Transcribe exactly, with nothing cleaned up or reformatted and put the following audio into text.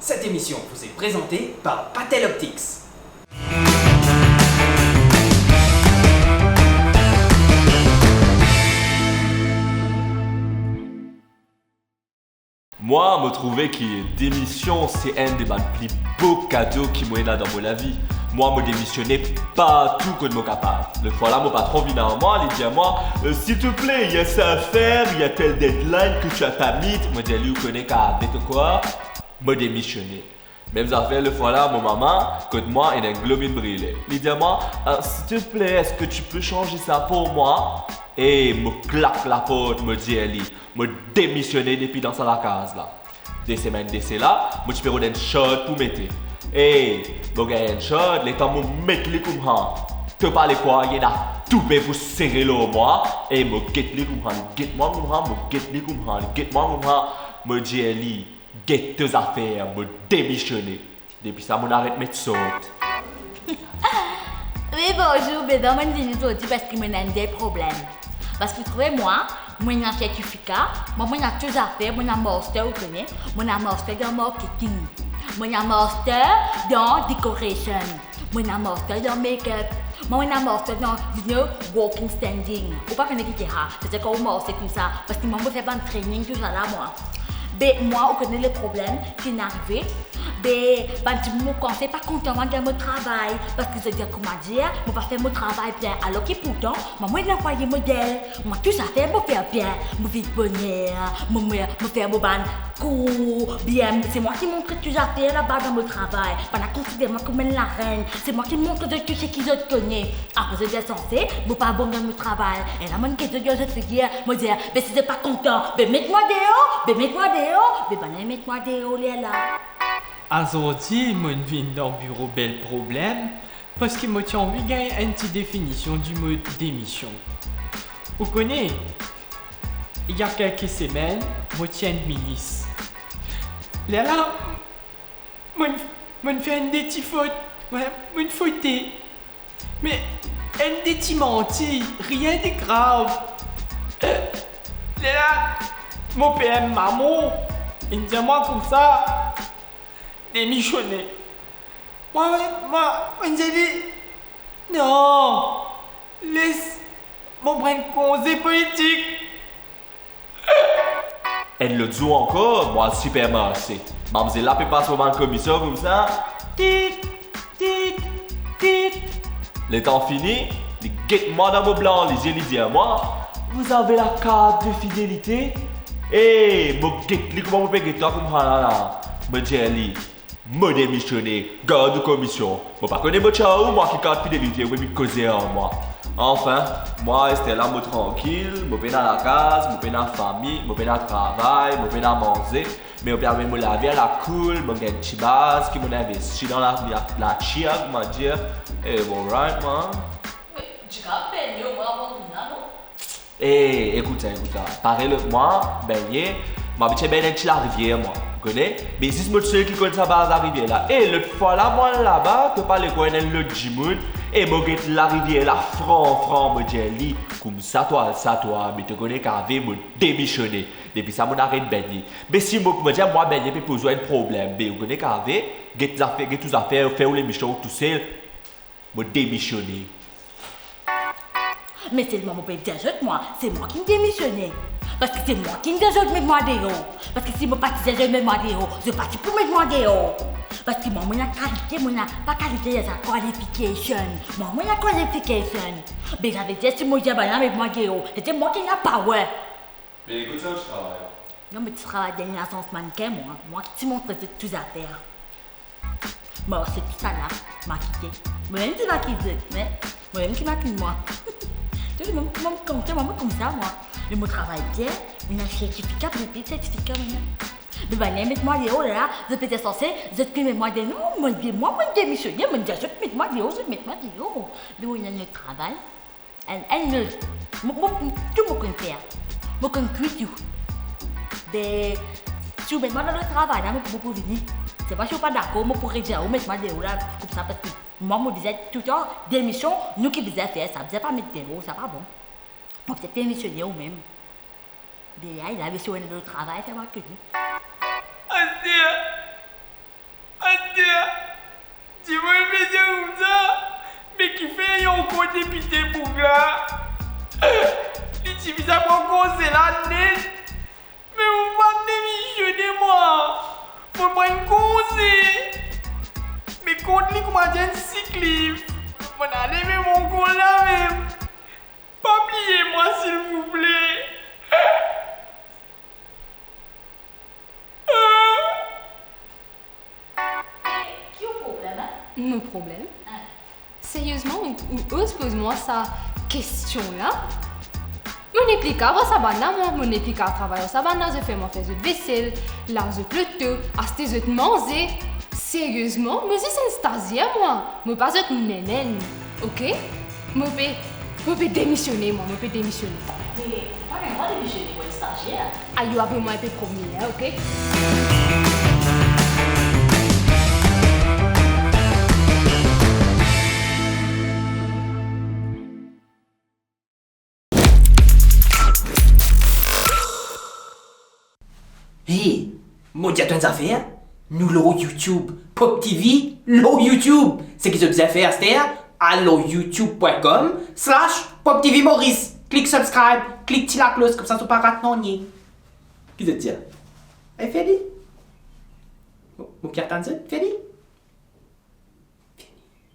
Cette émission vous est présentée par Patel Optics. Mwa, mo trouve ki demision se enn de bann pli bo kado ki mo ena dan mo lavi. Mwa, mo demisione partou kot mo kapav. Lot fwa la, mo patron vinn ar mwa, li dir mwa, "Euh, s'il te plaît, il y a ça à faire, il y a tel deadline que tu as pas mis." Mo dir li, "Ou kone ka, arrête quoi." Mo demisione. Mem zafer, lot fwa la, mo mama kot mwa ena enn globin brile. Li dir mwa, "Ah, s'il te plaît, est-ce que tu peux changer ça pour moi?" E mo klak laport, mo dir li, "Mo demisione depi dan sa lakaz la." De semenn de sela, mo ti pe rod enn short pou mete. E mo gagn enn short, letan mo met li koumsa, to pale kwa, ena toupe pou sere lor mwa. E mo get li koumsa, li get mwa koumsa, mo get li koumsa, li get mwa koumsa. Mo dir li, "Get to zafer, mo demisione." Depi sa, mo'nn aret met sort. Wi, bonzour, bebe, mo'nn vini zordi parski mo'nn ena enn de problem. Parski trouve mwa, mo'nn ena sertifika, mwa, mo'nn ena tou zafer, mo'nn ena master, ou kone, mo'nn ena master dan marketing, mo'nn ena master dan decoration, mo'nn ena master dan make-up, mwa, mo'nn ena master dan, you know, walking standing. Ou pa kone ki ki sa? Setadir kan ou marse koumsa, parski mwa, mo fer bann training, tousala, mwa. Be mwa, ou kone le problem ki'nn arive? Be bann dimoun mo konsey pa kontan mwa dan mo travay, parski zot dir kouma dir, mo pa fer mo travay bien, alor ki pourtan, mwa, mo ena kwaye model, mwa, tou zafer mo fer bien, mo vinn boner, mo, mo, mo fer mo bann kour bien, se mwa ki montre tou zafer laba dan mo travay, bann la konsider mwa kouma enn larenn, se mwa ki montre zot tou seki zot kone. Apre zot dir sanse mo pa bon dan mo travay. E la mo'nn get zot dan zot figir, mo dir, "Be si zot pa kontan, be met mwa deor, be met mwa deor." Be bann la met mwa deor, lerla. Azordi, mo'nn vinn dan biro bel problem, parski mo ti anvi gagn enn ti definision dimo demision. Ou kone, il y a kelke semenn, mo ti enn minis. Lerla, mo'nn, mo'nn fer enn de ti fot, mo'nn, mo'nn fote. Me enn de ti manti, rien de grav. Lerla, mo per mama, inn dir mwa koumsa, demisione. Mwa, mwa, mo'nn dir li, "Non, les mo pran konze politik." Enn lot zour ankor, mo al sipermarse. Mamzel la pe pas mo bann komision koumsa. Tit, tit, tit. Letan fini, li get mwa dan mo blan lizie, li dir mwa, "Vous avez la carte de fidélité?" E mo get li kouma mo pe get twa koumsa la la. Mo dir li, "Mo demisione, gard ou komision. Mo pa kone mo ti ar ou, mwa, ki kart fidelite ou pe vinn koze ar mwa." Anfin, mwa, aster la mo trankil, mo pena lakaz, mo pena fami, mo pena travay, mo pena manze, me mo pe amenn mo lavi a la cool, mo gagn ti baz ki mo'nn investi dan la, la, latir, koumadir. E mo alright, mwa. Me, ti kapav bengne omwin avan vinn la, non? E, ekout sa, ekout sa. Pare lot mwa, bengne, mo abitie bengne enn ti larivier, mwa. Ou kone? Me zis mo tousel ki konn sa baz larivier la. E, lot fwa la, mwa laba, to pale kwa, ena enn lot dimoun, e mo get larivier la fran, fran, mo dir li, "Koumsa twa, sa twa, me to kone kave, mo demisione." Depi sa, mo'nn aret bengne. Me si mo, mo dir mwa bengne pe poz ou enn problem, be ou kone kave, get zafer, get ou zafer, fer ou lemision ou tousel. Mo demisione. Me selman mo pe dir zot, mwa, se mwa ki'nn demisione. Parski se mwa ki'nn dir zot met mwa deor. Parski si mo pa ti dir zot met mwa deor, zot pa ti pou met mwa deor. Parski mwa, mo ena kalite, mo ena, pa kalite, sa qualification. Mwa, mo ena qualification. Be savedir si mo dir bann la met mwa deor, se mwa ki ena power. Me ekout sa, ou ti travay? Non, mo ti travay dan enn lazans mannequin, mwa. Mwa ki ti montre zot tou zafer. Bon, se tou sa la, makite. Mo mem ti makiy zot, me mo mem ki makiy mwa. Tou dimoun, mwa, mo kontan, mwa, mo koumsa, mwa. Me mo travay bien, mo ena sertifika, mo pe sertifika, mo ena. Me bann la met mwa deor la, zot pe dir sanse, zot ki met mwa deor, non, mo, mwa, mo demisione, mo dir zot met mwa deor, zot met mwa deor. Me mo ena enn travay. Enn, enn lot. Mo, mo, tou mo konn fer. Mo konn kwi tou. Be, si ou met mwa dan lot travay la, mo, mo pou vini. Se pa si ou pa dakor, mo pou redir ou met mwa deor la, koumsa, parski mwa, mo bizin toultan demision, nou ki bizin fer sa, bizin pa met deor, sa pa bon. Mo bizin demisione ou mem. Be, ay, la, be si ou ena lot travay, fer mwa kone. Aster, Kifer ankor depite boug la? Li ti bizin pran konze la net. Me mo pa demisione mwa. Mo pran enn konze. Me kont li kouma enn sick leave. Mo ale mem ankor la mem. Pa bliye mwa, silvouple. Eh, ki ou problem, eh? Mo problem? Eh. Seriezman, ou, ou oz poz mwa sa kestion la? Mo nepli kav ar sa bann la, mwa. Mo nepli kav travay ar sa bann la. Zot fer mwa fer zot vesel, lav zot loto, aste zot manze. Seriezman, mo zis enn stazier, mwa. Mo pa zot nenenn, ok? Mo pe, mo pe demisione, mwa. Mo pe demisione. Me ou pa gagn drwa demisione, ou enn stazier. Ayo, apel mwa enpe premie, ok? Hey, mo dir twa enn zafer, nou lor YouTube, Pop T V, lor YouTube. Seki zot bizin fer aster, al lor youtube point com slash pop T V Maurice. Klik subscribe, klik ti laklos, koumsa zot pa rat nanye. Ki zot dir? Ay, fer li. Mo, mo ki atann zot, fer li.